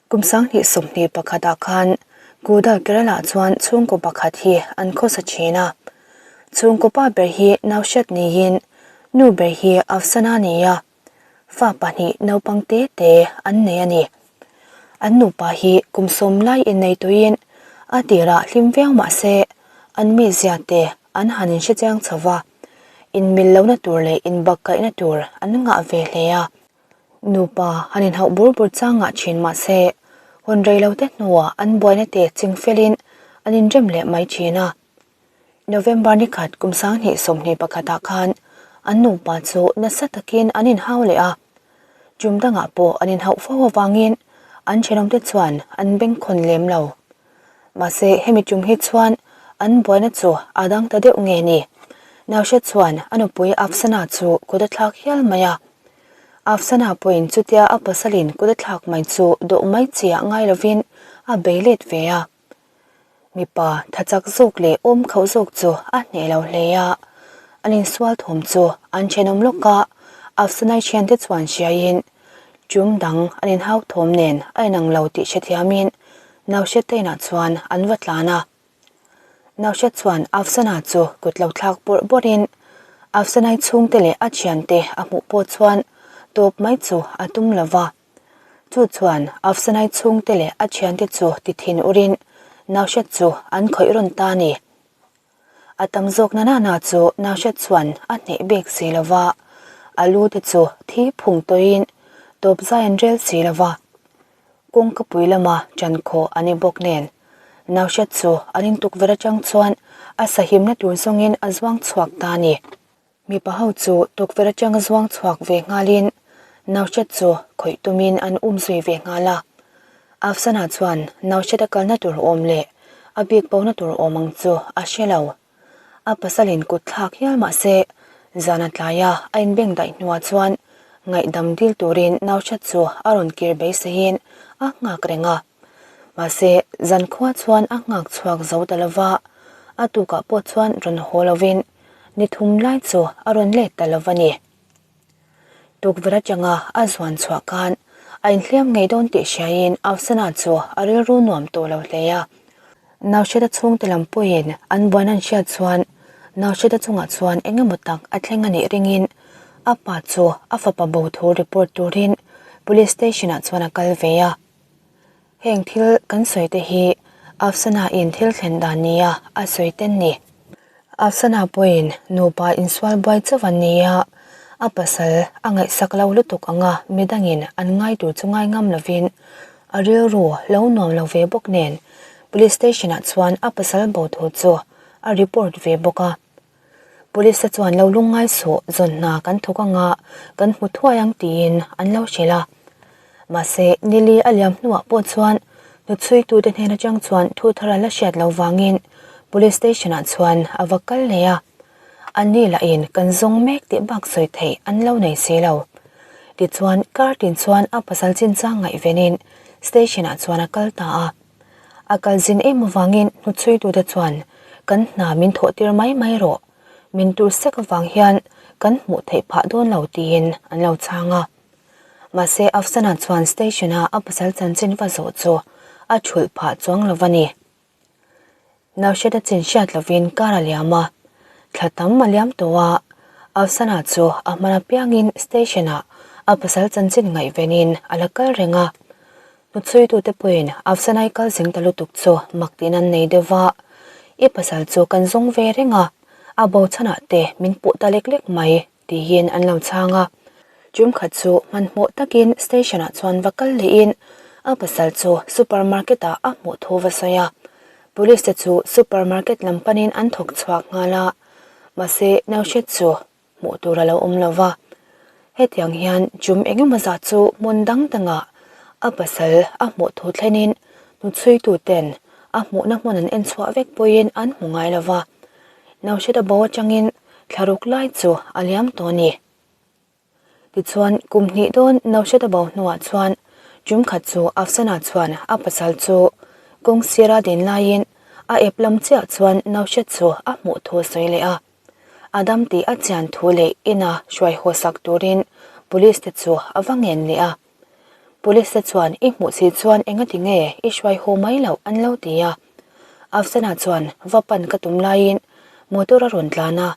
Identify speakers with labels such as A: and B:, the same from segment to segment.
A: Kum 2021 ah khan Kudal Kerala chuan chhungkaw pakhat hi an khawsa thin a. Chhungkaw pa ber hi Naushad niin nu ber hi Afsana a ni a. Fa pahnih naupang te te an nei a ni. An nupa hi kum sawm lai innei tuiin a tirah hlim viau mah se an mizia te an han inhre chiang chho va, inmil lohna tur leh inbakkaihna tur an ngah ve hle a. Nupa han inhauh bur bur chang ngah thin mah se hun rei lo te hnuah an buaina te ching felin an inrem leh mai thin a. November ni khat kum 2021 ah khan an nupa chu nasa takin an inhau leh a, tum dangah pawh an inhauh fo avangin an thenawmte chuan an bengkhawn lem lo. Mahse hemi tum hi chuan an buaina chu a dang ta deuh nge ni? Nauhriat chuan a nupui Afsana chu kut a thlak hial mai a. Afsana pawhin chutia a pasalin kut a thlak mai chu dawh mai chiah ngai lovin a bei let ve a. Mipa tha chak zawk leh awm khauh zawk chu a hneh lo hle a, an insual thawm chu an thenawm lawk a, Afsanai thiante chuan hriaiin tum dang an inhau thawm nen a inang lo tih hrethiamin Nauhriat inah chuan an va tlan a. Nauhriat chuan Afsana chu kut lo thlak bawrh bawrhin Afsanai chhungte leh a thiante a hmuh pawh chuan tawp mai chu a tum lo va. Chu chuan Afsanai chhungte leh a thiante chu ti thin urin Nauhriat chu an khawih rawn ta a ni. A tam zawk na nana chu Nauhriat chuan a hneh bik si lo va, a lu te chu thi phung tawhin tawp zai an rel si lo va. Kawngka pui lama ṭan khawh a ni bawk nen Nauhriat chu an intukverh aṭang chuan a sahimna tur zawngin a zuang chhuak ta a ni. Mipa ho chu tukverh atanga zuang chhuak ve nghalin Nauhriat chu khawih tumin an um zui ve nghal a. Afsana chuan Nauhriat a kalna tur awm leh a bik bona tur awm ang chu a hre lo. A pasalin kut thlak hial mah se zan a tlai a, a inbeng daih hnuah chuan ngaihdam dil turin Nauhriat chu a rawn kir beiseiin a nghak reng a. Mahse, zankhua chuan a nghak chhuak zo ta lova, a tukah pawh chuan rawn haw lovin ni thum lai chu a rawn let ta lo a ni. Tukverh atanga a zuan chhuah khan a inhliam ngei dawn tih hriaiin Afsana chu a rilru nuam tawh lo hle a. Nauhriata chhungte lam pawhin an buaina an hriat chuan Nauhriata chungah chuan eng emaw tak a thleng a nih ringin a pa chu a fapa bo thu report turin Police Station-ah chuan a kal ve a. Heng thil kan sawi te hi Afsana in thil thlen dan nia a sawi ten ni. Afsana pawhin nupa insual buai chauh an ni a, a pasal a ngaihsak lo lutuk anga midangin an ngai tur chu ngai ngam lovin a rilru lo nuam lo ve bawk nen Police Station ah chuan a pasal bo thu chu a report ve bawk a. Police te chuan lo lungngai suh zawn hna kan thawk anga kan hmu thuai ang tiin an lo hrilh a. Mahse, Nili a liam hnuah pawh chuan hnuchhuitute hnen atang chuan thu thar a la hriat lo vangin Police Station ah chuan a va kal leh a. Anni lahin kan zawng mek tih bak sawi theih an lo nei si lo. Tichuan, kar tin chuan a pasal chinchang ngaihvenin Station ah chuan a kal ta a. A kal zin em avangin hnuchhuitute chuan kan hna min thawh tir mai mai rawh, min tur sek avang hian kan hmuh theih phah dawn lo tiin an lo chhang a. Mahse Afsana chuan station-a a pasal chanchin va zawh chu a thulh phah chuang lo va ni. Nauhriat a chin hriat lovin kar a liam a, thla tam a liam tawh a, Afsana chu a hman apiangin station-ah a pasal chanchin ngaihvenin a la kal reng a. Hnuchhuitute pawhin Afsanai kal zing ta lutuk chu mak tiin an nei deuh va, I pasal chu kan zawng ve reng a, a bo chhanah te min puh ta lek lek mai, tiin an lo chhang a. Tumkhat chu hmanhmawh takin station-ah chuan va kal lehin a pasal chu supermarket ah a hmuh thu va sawi a. Police te chu supermarket lam panin an thawk chhuak nghal a, mahse Nauhriat chu hmuh tur a lo awm lo va. Hetiang hian chum eng emaw zah chu hmun dang dangah a pasal a hmuh thu thlenin hnuchhuitu ten a hmuhna hmun an en chhuah vek pawhin an hmu ngai lo va. Nauhriat a bo atangin thlaruk lai chu a liam tawh a ni. Tichuan, kum hnih dawn Nauhriat a bo hnuah chuan tum khat chu Afsana chuan a pasal chu kawng sira din laiin a ep lam chiah chuan Nauhriat chu a hmuh thu a sawi leh a. A dam tih a chian thu leh ina hruai haw sak turin police te chu a va ngen leh a. Police te chuan i hmuh si chuan engati nge i hruai haw mai loh an lo ti a. Afsana chuan va pan ka tum laiin motor a rawn tlan a,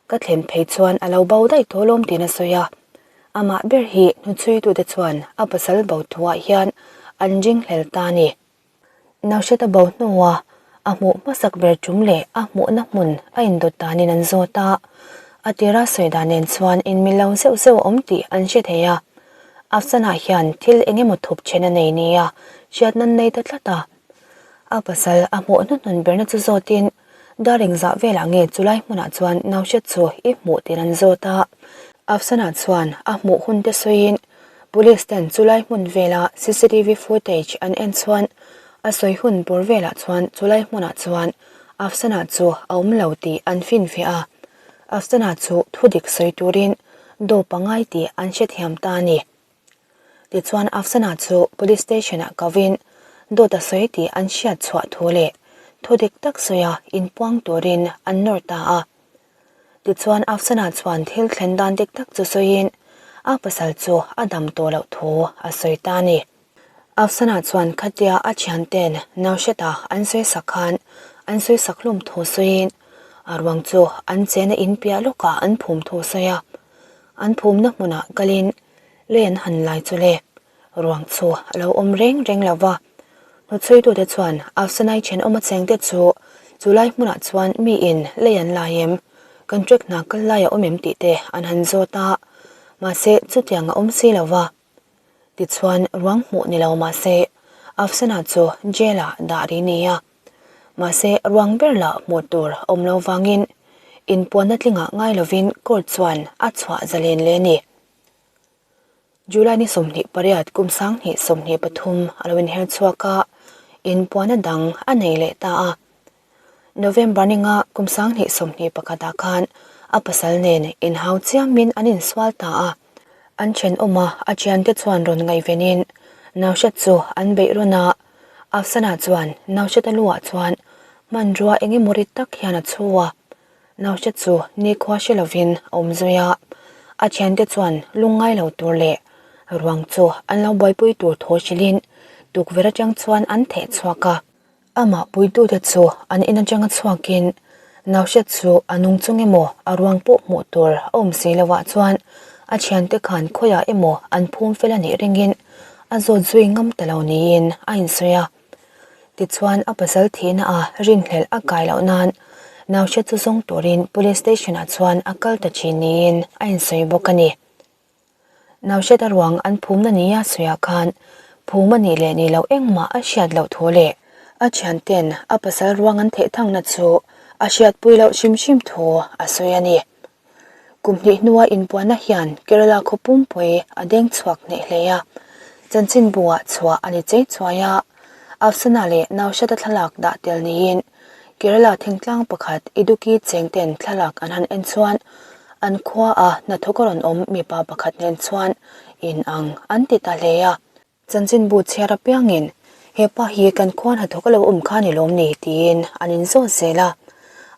A: ka thlen phei chuan a lo bo daih tawh lawm tiin a sawi a. Amah ber hi hnuchhuitute chuan a pasal bo thuah hian an ringhlel ta a ni. Nauhriat a bo hnua a hmuh hmasak ber tum leh a hmuhna hmun a indawt danin an zawt a, a tira sawi dan nen chuan inmil lo zeuh zeuh a awm tih an hre thei a. Afsana hian thil eng emaw thup then a nei nia hriat nan nei ta tlat a. A pasal a hmuh hnuhnun berna chu zawtin dar engzah velah nge chulai hmunah chuan Nauhriat chu i hmuh tiin an zawt a. Afsana chuan a hmuh hun te sawiin Police ten chulai hmun vela cctv footage an en chuan a sawi hun bawr velah chuan chulai hmunah chuan Afsana chu a awm lo tih an finfiah a, Afsana chu thudik sawi turin do pangai tih an hrethiam ta a ni. Tichuan Afsana chu police station ah kovin dawt a sawi tih an hriat chhuah thu leh thudik tak sawia inpuang turin an nawr ta a. Tichuan Afsana chuan thil thlen dan dik tak chu sawiin a pasal chu a dam tawh loh thu a sawi ta a ni. Afsana chuan khatia a thianten Nausheta an sawisak khan an sawisak hlum thu sawiin a ruang chu an chena in piah lawkah an phum thu sawi a. An phumna hmunah kalin lei an han lai chu le. Ruang chu a lo awm reng reng lo va. Hnuchhuitute chuan Afsanai thenawma chengte chu chu lai hmunah chuan miin lei an lai em, contract hna kal lai a awm em tih te an han zawt a, mahse chutiang a awm si lo va. Tichuan ruang hmuh ni lo mahse Afsana chu jail ah dah ri ni a. Mahse ruang ber lah hmuh tur a awm lo vangin inpuanna tlingah ngai lovin court chuan a chhuah zalen leh a ni. July ni 28 kum 2023 a lo inher chhuak a, inpuanna dang a nei leh ta a. November ni nga kum 2021 ah khan a pasal nen inhau chiamin an insual ta a. An thenawm a, a thiante chuan rawn ngaihvenin Nauhriat chu an beih rawn a. Afsana chuan Nauhriat a luah chuan hmanrua eng emaw rit tak hian a chhu a. Naute chu nikhua hre lovin a awm zui a, a thiante chuan lungngai lo tur leh ruang chu an lo buaipui tur thaw hrilhin tukverh atang chuan an theh chhuak a. Amah puitute chu an in atanga chhuakin Naushe chu a nung chung emaw a ruang pawh hmuh tur a awm si lovah chuan a thiante khan khawiah emaw an phum fel a nih ringin a zawt zui ngam ta lo niin a insawi a. Tichuan a pasal thihna a rinhlelh a kai loh nan Nauhriat chu zawng turin Police Station ah chuan a kal ta thin niin a insawi bawk a ni. Nauhriat a ruang an phumna nia sawiah khan phum a nih leh nih loh engmah a hriat loh thu leh a thianten a pasal ruang an theh thangna chu a hriatpui loh hrim hrim thu a sawi a ni. Kum hnih hnua inpuanna hian Kerala khaw pumpui a deng chhuak hneh hle a, chanchinbu-ah chhuah a ni chei chuai a, Afsana leh Naushad-a thlalak dah tel niin Kerala thingtlang pakhat Idukki chengten thlalak an han en chuan an khuaa hnathawk a rawn awm mipa pakhat nen chuan inang an ti ta hle a. Chanchinbu chhiar apiangin he pa hi kan khuan hnathawk a lo awm kha ni lawm ni tiin an inzawt zel a.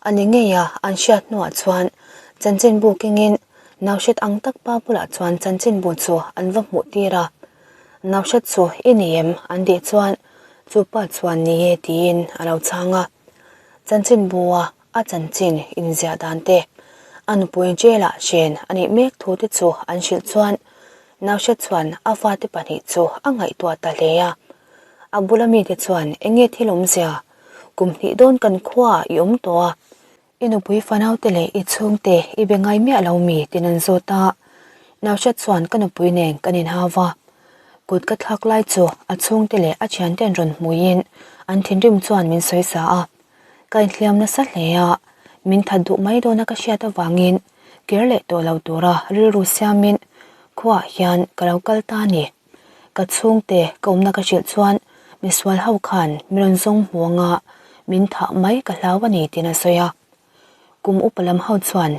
A: A ni ngei a, an hriat hnuah chuan chanchinbu kengin Nauhriat ang tak pa bulah chuan chanchinbu chu an va hmuh tir a. Nauhriat chu i ni em? an tih chuan chu pa chuan ni e tiin a lo chhang a. Chanchinbu-a a chanchin inziah dan te, a nupui jail-ah hren a nih mek thu te chu an hrilh chuan Nausha chuan a fate pahnih chu a ngaihtuah ta hle a. A bula mite chuan eng nge thil awmzia? Kum hnih dawn kan khuaah i awm tawh a, i nupui fanaute leh i chhungte i be ngai miah lo mi tin an zawt a. Nausha chuan ka nupui nen kan inhau va, kut ka thlak lai chu a chhungte leh a thianten rawn hmuiin an thinrim chuan min sawi sa a. Ka inhliam nasa hle a, min that duh mai dawna ka hriat avangin kir leh tawh lo tura rilru siamin khuaah hian ka lo kal ta a ni. Ka chhungte ka awmna ka hrilh chuan misual ho khan mi rawn zawng hmu anga min thah mai ka hlau a ni tiin a sawi a. Kum upa lam ho chuan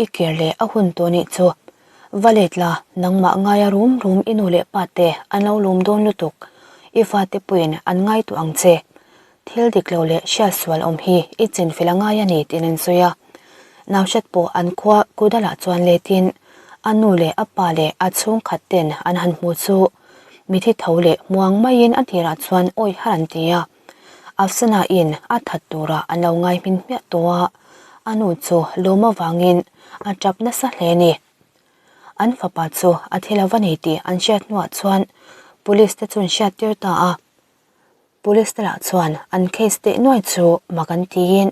A: i kir leh a hun tawh nih chu va let la nangmah ngaia rum rum i nu leh pa te an lo lawm dawn lutuk i fate pawhin an ngai tawh ang che Thil dik lo leh hriatsual awm hi i chinfel a ngai a ni tiin an sawi a. Nauhriat pawh an khua Kudalah chuan letin a nu leh a pa leh a chhungkhat ten an han hmu chu. Mithi tho leh muang maiin a tirah chuan awih har an ti a. Afsana in a that turah an lo ngai hmin hmiah tawh a, a nu chu lawm avangin a tap nasa hle a ni. An fapa chu a thi lo va ni tih an hriat hnuah chuan police te chu an hriat tir ta a. Police te lah chuan an case teh nuai chu mak an tiin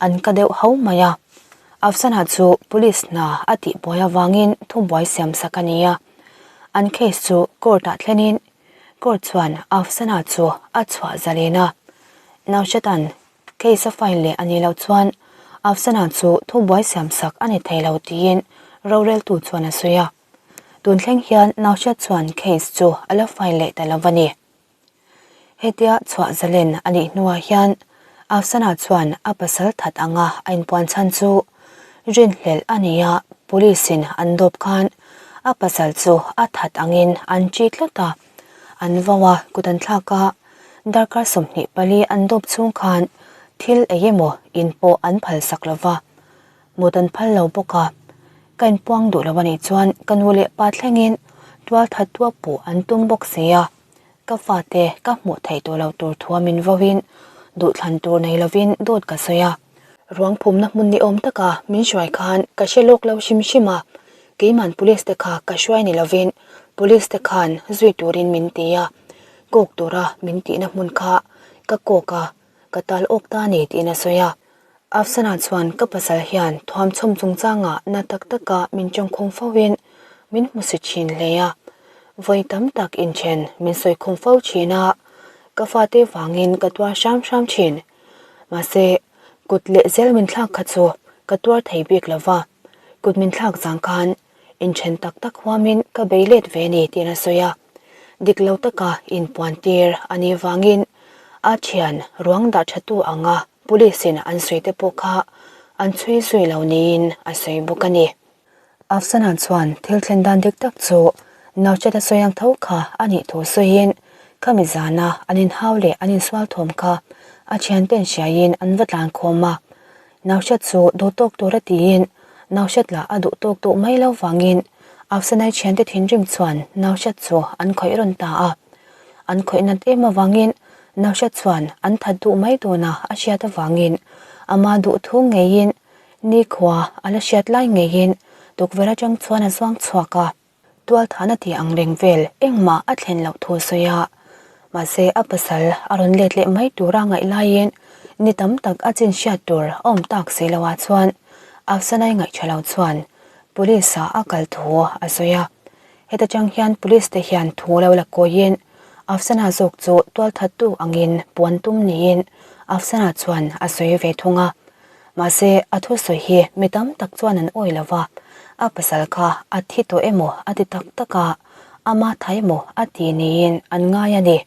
A: an ka deuh ho mai a. Afsana chu police hna a tih buai avangin thubuai siam sak a ni a. An case chu court ah thlenin court chuan Afsana chu a chhuah zalen a. Naushatan case a file leh a nih loh chuan Afsana chu thubuai siam sak a ni thei lo tiin roreltu chuan a sawi a. Tun thleng hian Naushad chuan case chu a la file leh ta lo a ni. Hetia chhuah zalen a nih hnuah hian Afsana chuan a pasal that anga a inpuan chhan chu rinhlelh a ni a, police in an dawp khan a pasal chu a that angin an ṭi tlat a, an vau a, kut an thlak a, darkar 24 an dawp chhung khan thil eng emaw in pawh an phalsak lo va, mut an phal lo bawk a, ka inpuang duh lo a nih chuan ka nu leh pa thlengin tual that tuak pawh an tum bawk si a. Ka fate ka hmuh theih tawh loh tur thua min vauin duhthlan tur nei lovin dawt ka sawi a. Ruang phumna hmun ni awm taka min hruai khan ka hre lawk lo hrim hrim a, keiman police te kha ka hruai ni lovin police te khan zui turin min ti a, kawk tura min tihna hmun kha ka kawk a, ka tal awk ta a ni tiin a sawi a. Afsana chuan ka pasal hian thuamchhawm chungchangah na tak taka min tawngkhum foin min hmusi thin hle a, vawi tam tak inthen min sawikhum fo thin a, ka fate vangin ka tuar hram hram thin. Mahse, kut leh zel min thlak kha chu ka tuar thei bik lova, kut min thlak zang khan Inthen tak tak huamin ka bei let ve ni tiin a sawi a, dik lo taka inpuan tir a nih vangin a thian ruang dah thatu anga police in an sawi te pawh kha an chhui zui lo niin a sawi bawk a ni. Afsana chuan thil thlen dan dik tak chu Nauchet a sawi ang tho kha a nih thu sawiin khami zana an inhau leh an insual thawm kha a thianten hriaiin an va tlan khawm a, Nauchet chu duhtawk tura tiin Nauhriat lah a duh tawk duh mai lo vangin Afsanai thiante thinrim chuan Nauhriat chu an khawih rawn ta a. An khawih nat em avangin Nauhriat chuan an that duh mai dawna a hriat avangin ama duh thu ngeiin nikhua a la hriat lai ngeiin tukverh atang chuan a zuang chhuak a. Tualthahna tih ang reng vel engmah a thlen loh thu a sawi a, mahse a pasal a rawn let leh mai tura ngaih laiin ni tam tak a chin hriat tur a awm tak si lo ah chuan Afsanai ngaihṭha lo chuan Police ah a kal thu a sawi a. Heta chang hian Police te hian thu lo la kawiin Afsana zawk chu tualthattu angin puan tum niin Afsana chuan a sawi ve thung a. Mahse, a thusawi hi mi tam tak chuan an awih lo va, a pasal kha a thi tawh emaw a ti tak tak a, ama tha emaw a ti niin an ngai a ni.